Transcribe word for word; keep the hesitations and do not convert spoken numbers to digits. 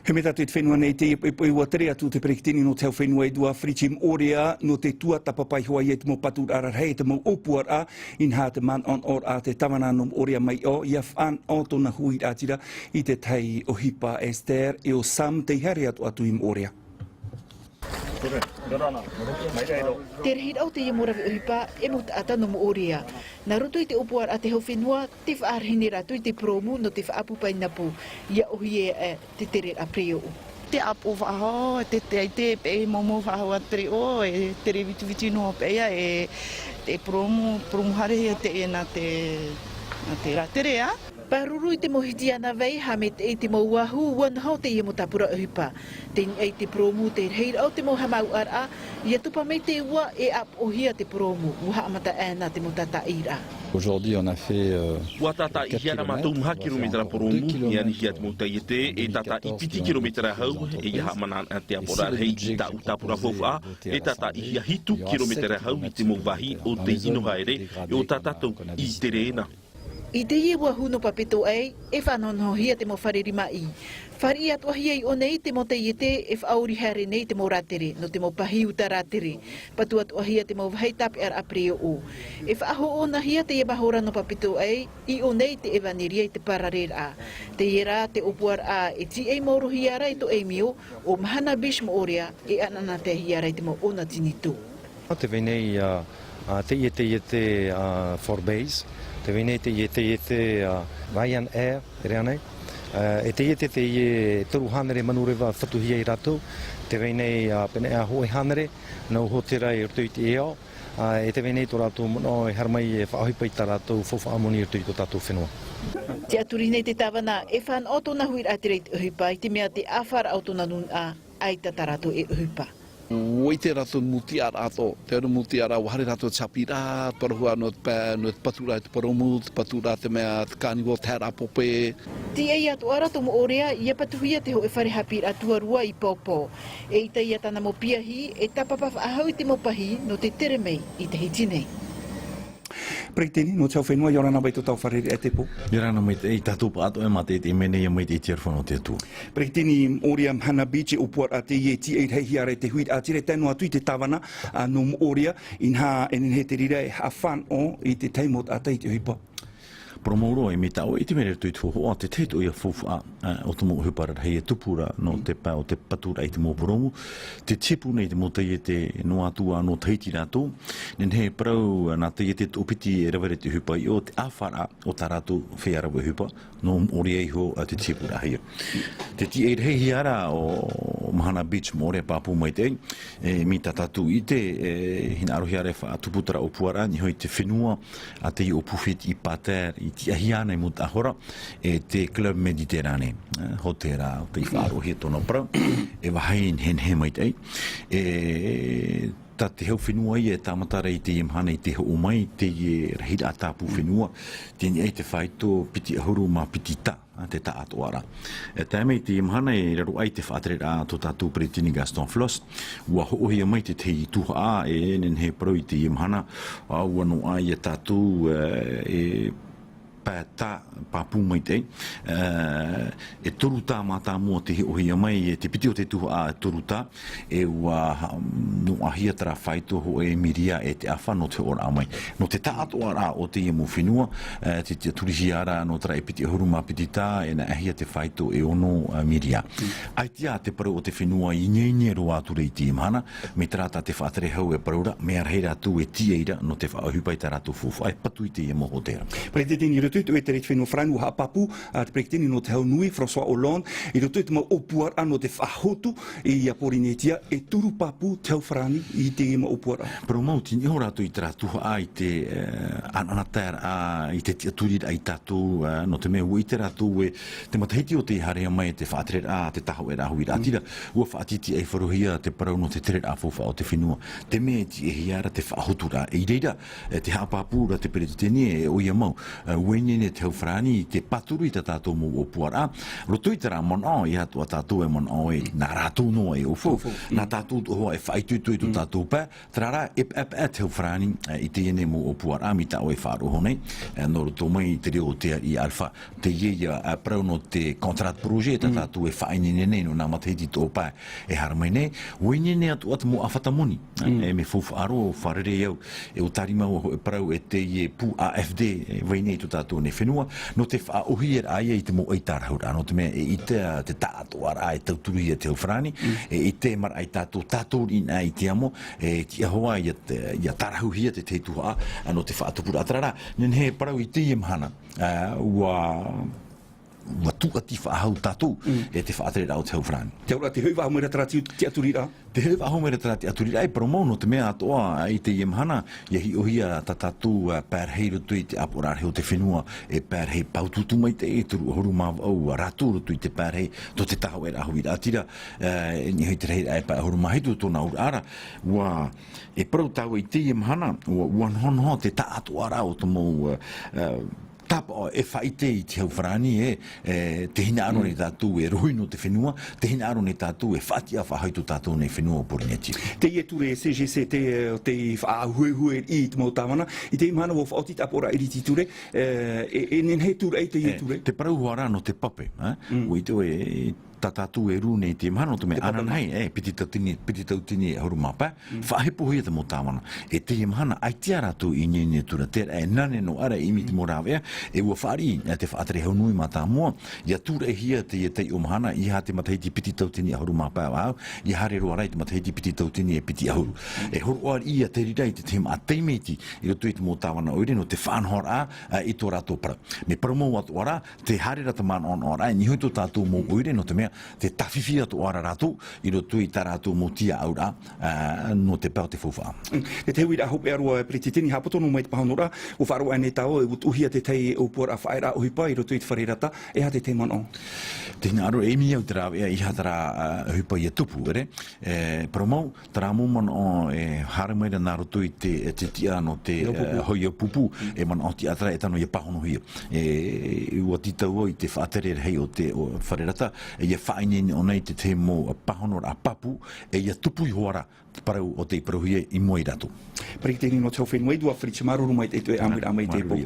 E mea tātou i te fenua nei, te ipoipo ua tere atu te peretiteni nō te hau fenua e Dua Fritz Moʻorea, nō te tuatāpapa iho ai i te mau paturaʻa rarahi, e te mau ʻōpuaraʻa, inaha te manaʻonaʻoraʻa te tāvana nō Moʻorea mai ʻō, ʻia fānaʻo tōna huiraʻatira i te tahi ʻohipa Esther, e ʻo Sam tei haere atu atu i Moʻorea. Te rahiraʻa o teie mau rave ʻohipa, e mau taʻata nō Moʻorea. Nā roto i te ʻōpuaraʻa te hau fenua, tē faʻarahi nei rātou i te purōmu nō te faʻaʻapu painapu, ʻia ʻōhie aʻe te tereraʻa pereoʻo. Te ʻāpoʻo faʻahou, te, te, te peʻe mau mau faʻahou a te pereoʻo, e tere vitiviti noa peʻe ia, e te purōmu, purōmu haerehia teie nā te, nā te rātere, ā. Pāruru i te mau hitiana vai, haʻamaitaʻi i te mau uāhu, ua noho teie mau tāpura ʻohipa. Tei niʻa i te purōmu, te rahiraʻa o te mau haʻamāuʻaraʻa, ʻia topa mai te ua e ʻāpoʻohia te purōmu, ua haʻamata aʻena te mau tātaʻiraʻa. Aujourd'hui, on a fait, euh, Ua tātaʻihia rā mātou maha kilometera purōmu, i anihia te mau taiete, e tātaʻi piti kilometera hau, e ʻia haʻamanaʻo te ʻāpoʻoraʻa rahi i tāʻu tāpura faufaʻa, e tātaʻihia hitu kilometera hau i te mau vāhi o tei ʻino haere, e ʻo tā tātou i tere na. I teie uāhu nō Papetōʻai, e faʻanahonahohia te mau fare rimaʻī. Fāriʻi atoʻahia i ʻō nei te mau taiete e faʻaori haere nei te mau rātere, nō te mau pahī uta rātere. Patu atoʻahia te mau vāhi tāpeʻaraʻa pereoʻo. E faʻahoʻonahia teie mahora nō Papetōʻai, i ʻō nei te ʻevaneria i te parareraʻa. Teie rā te ʻōpuaraʻa e tīaʻi mauruhia ra i tō ʻEimio, ʻo Mahana Beach Moʻorea, e ʻanaʻanataehia ra i te mau ʻōnatinitō. Te vai nei, ā, ā, teie taiete, ā, Forbes, te vai nei teie taiete, ā, Ryanair, e rā nei. Ā, e taiete teie toru hānere manu reva fatuhia e rātou, te vai nei, ā, pēnei ā hōʻē hānere, nō hōtēra i roto i te ao, ā, e te vai nei tō rātou manaʻo e haere mai e faʻaʻohipa i tā rātou faufaʻa moni i roto i tō tātou fenua. Tiʻaturi nei te tāvana, e fānaʻo tōna huiraʻatira i te ʻohipa, i te mea te ʻāfaraʻa o tōna nūnaʻa, ʻaita tā rātou e ʻohipa. ʻUa ʻite rātou mūtiʻaraʻa atoʻa, te ora mūtiʻaraʻa, ʻua haere rātou te haʻapiʻiraʻa, parau ā nō te pa-, nō te paturaʻa i te purōmu, te paturaʻa te mea, te Carnival, te haʻapiʻiraʻa pope. Tīaʻi atoʻa ra tō Moʻorea, ʻia patuhia te hōʻē fare haʻapiʻiraʻa tuarua i Paopao. E ʻaita ia tāna mau piahi, e tāpapa faʻahou i te mau pahī, nō te tere mai i Tahiti nei. Peretiteni nō te hau fenua, ʻia ora na mai tō tāua fārereiraʻa i teie pō. ʻIa ora na mai te, e tātou pāʻatoʻa e mā te, te mea nei, ʻia maitaʻi te aroha nō te Atua. Peretiteni Moʻorea Mahana Beach, e ʻōpuaraʻa teie e tīaʻi rahi ra i te huiraʻatira, e tae noa atu i te tāvana, ā, nō Moʻorea, inaha e nehenehe te reira e haʻafānaʻo i te tahi mau taʻata i te ʻohipa. Parau mau roa, e mai tā ʻoe i te mea i roto i te hōhoʻa, te tahi atoʻa ia faufaʻa, ā, o te mau ʻohipa rarahi e tupu ra nō te pae o te paturaʻa i te mau purōmu, tē tipu nei te mau taiete noa atu ā nō Tahiti rātou, nehenehe e parau, ā, nā taiete toʻopiti e rave ra i te ʻohipa i ʻō, te ʻāfaraʻa o tā rātou feiā rave ʻohipa, nō Moʻorea iho, ā, te tipu ra hia. Te tīaʻi rahihia ra ʻo Mahana Beach Moʻorea, pāpū maitaʻi, e, mai tā tātou i ʻite, e, hinaʻarohia ra e faʻatupu terā ʻōpuaraʻa, niʻa iho i te fenua, ā, teie ʻōpū Fiti i Pater, i tīaʻihia ana i mua i te hora, e te Club Méditerranée, ā, hōtēra, tei faʻaroʻohia tōna parau, e vāhi nehenehe maitaʻi, e, tā te hau fenua ia e tāmata ra i teie mahana i te hoʻo mai, teie rahiraʻa tāpū fenua, tei niʻa i te faito piti ʻahuru mā piti tā, ā, te taʻatoʻaraʻa. E tae mai i teie mahana i raro aʻe i te faʻatereraʻa a tō tātou Peretiteni Gaston Flosse, ʻua hoʻohia mai te tahi tuhaʻa e nehenehe e parau i teie mahana, ā, ʻua noaʻa ia tātou, ā, e pae tā, pāpū maitaʻi, ā, e toru tā mātāmua tei hoʻohia mai, e te piti o te tuhaʻa e toru tā, e ʻua ha-, noaʻahia terā faito hōʻē miria e te ʻāfa nō te hoʻoraʻa mai. Nō te taʻatoʻaraʻa o teie mau fenua, ā, tē tiʻaturihia ra nō terā e piti ʻahuru mā piti tā, e naʻinahia te faito e ono, ā, miria. ʻAita te parau o te fenua i ineine roa atu ra i teie mahana, mai terā tā te faʻatere hau e parau ra, mea rahi rātou e tīaʻi ra nō te faʻaʻohipa i tā rātou faufaʻa e patu i teie mau hōtēra. Peretiteni, i roto i te ʻoe tere i te fenua Farāni, ʻua haʻapāpū, ā, te peretiteni nō te hau nui, François Hollande, i roto i te mau ʻōpuaraʻa nō te faʻahotu i a Pōrīnetia, e toru pāpū te hau Farāni i teie mau ʻōpuaraʻa. Parau mau, tei niʻa iho rātou i terā tuhaʻa i te, ā, ʻanaʻanataeraʻa, i te tiʻaturiraʻa ia tātou, ā, nō te mea ʻua ʻite rātou e te matahiti o tei haere mai te faʻatereraʻa, te tāhōʻēraʻa huiraʻatira, ʻua faʻatītīʻaifarohia te parau nō te tereraʻa faufaʻa o te fenua. Te mea e tīaʻihia ra te faʻahoturaʻa. I reira, e, te haʻapāpū ra te peretiteni e ʻoia mau, ā, ʻua Ineine te hau farāni i te pāturu i tā tātou mau ʻōpuaraʻa. Roto i terā manaʻo, ʻeiaha atoʻa tātou e manaʻo ē nā rātou noa e ʻōpū. Nā tātou atoʻa e faʻaitoito i tō tātou pae. Terā rā, e paʻepaʻe te hau farāni i teie nei mau ʻōpuaraʻa mai tā ʻoe e faʻaroʻo nei, nō roto mai i te reo o te ariʻi Alpha. Teie ia parau nō te contrat de projet tā tātou e faʻaineine nei nō nā matahiti toʻopae e haere mai nei. ʻUa ineine atoʻa te mau ʻāfata moni. E mea faufaʻa roa, ʻua fārerei au e ʻo Tari mau e parau e teie pū AFD e vai nei i tō tātou nei fenua, nō te faʻaʻohie raʻa ia i te mau ʻaitārahuraʻa, nō te mea e ʻite te taʻatoʻaraʻa e tauturuhia te hau farāni, e ʻite maraʻa i tātou, tātou riʻi nā i te amo, e tiʻa hoʻi ia tārahuhia te tahi tuhaʻa nō te faʻatupuraʻa. Terā rā, nehenehe e parau i teie mahana, ʻua ʻua tūʻati faʻahou tātou e te faʻatereraʻa o te hau farāni. Te auraʻa, te hoʻi faʻahou mai ra terā tiʻaturiraʻa. Te hoʻi faʻahou mai ra terā tiʻaturiraʻa, e parau mau, nō te mea atoʻa i teie mahana, ʻia hiʻohia tā tātou pae rahi i roto i te ʻāpoʻoraʻa rahi o te fenua, e pae rahi pāutuutu maitaʻi, e toru ʻahuru mā vaʻu rātou i roto i te pae rahi, tō te tahoʻeraʻa huiraʻatira, e niʻa hoʻi te rahiraʻa e pae ʻahuru mā hitu tōna auraʻa ra. ʻUa, e parau tāua i teie mahana, ʻua, ʻua nohonoho te taʻatoʻaraʻa o te mau, e, tāpaʻo e faʻaʻite i te hau farāni, e, e, te hinaʻaro nei tātou e rohi nō te fenua, te hinaʻaro nei tātou e faʻatiʻa faʻahou i tō tātou nei fenua o Pōrīnetia. Teie ture CGCT, te faʻahuehue i te mau tāvana, i teie mahana ʻua faʻaoti te ʻāpoʻoraʻa ʻiriti ture, e, e, e nehenehe e tūraʻi teie ture. Te parau hoʻi ra nō te pape, e? ʻUa ʻite ʻoe, tā tātou e rū nei i teie mahana, nō te mea ananahi, e, piti tauatini, piti tauatini ʻahuru mā pae, faʻahepohia te mau tāvana. E teie mahana, ʻaita rātou i ineine e tura, terā e nānā noa ra e ʻimi i te mau rāveʻa, e ʻua fāriʻi, e, te faʻatere hau nui mātāmua, ʻia tūraʻihia teie taiʻo mahana, ʻeiaha te matahiti piti tauatini ʻahuru mā pae vau, ʻia haere roa ra i te matahiti piti tauatini e piti ʻahuru. E hōroʻa riʻi ia te reira i te tahi māʻa teimeiti, i roto i te mau tāvana ʻoire nō te faʻanahoraʻa, e, i tō rātou parau. Mea parau mau atoʻa ra, te haere ra te manaʻonaʻoraʻa, e niʻa hoʻi tō tātou mau ʻoire, nō te mea, te tāfifi atoʻa ra rātou, i roto i tā rātou mau tiaʻauraʻa, ā, nō te pae o te faufaʻa. Mm. Te tahi uiraʻa hopeʻa roa, Peretiteni, haʻapoto noa mai te pāhonoraʻa, ʻua faʻaroʻo ānei tāua, e ʻua tuʻuhia te tahi ʻōpuaraʻa faʻaearaʻa ʻohipa i roto i te fare rata, ʻeiaha te tahi manaʻo. Tē hinaʻaro, e ʻimi au i te rāveʻa, ʻeiaha terā, ā, ʻohipa ʻia tupu, ʻere? E, parau mau, terā mau manaʻo e haere mai ra nā roto i te, e, te tiʻa nō te, e, hōʻē pupu, e manaʻo tiʻa terā e tano ʻia pāhonohia. E, ʻua tītau au i te faʻatere rahi o te, o, fare rata, e ʻia faʻaineine ʻōna i te tahi mau pāhonoraʻa pāpū, e ʻia tupu iho ā ra te parau o tei parauhia i mua ia rātou. Peretiteni nō te hau fenua, Edouard Fritch, māuruuru maitaʻi i tō ʻoe ʻāmuiraʻa mai i teie pō.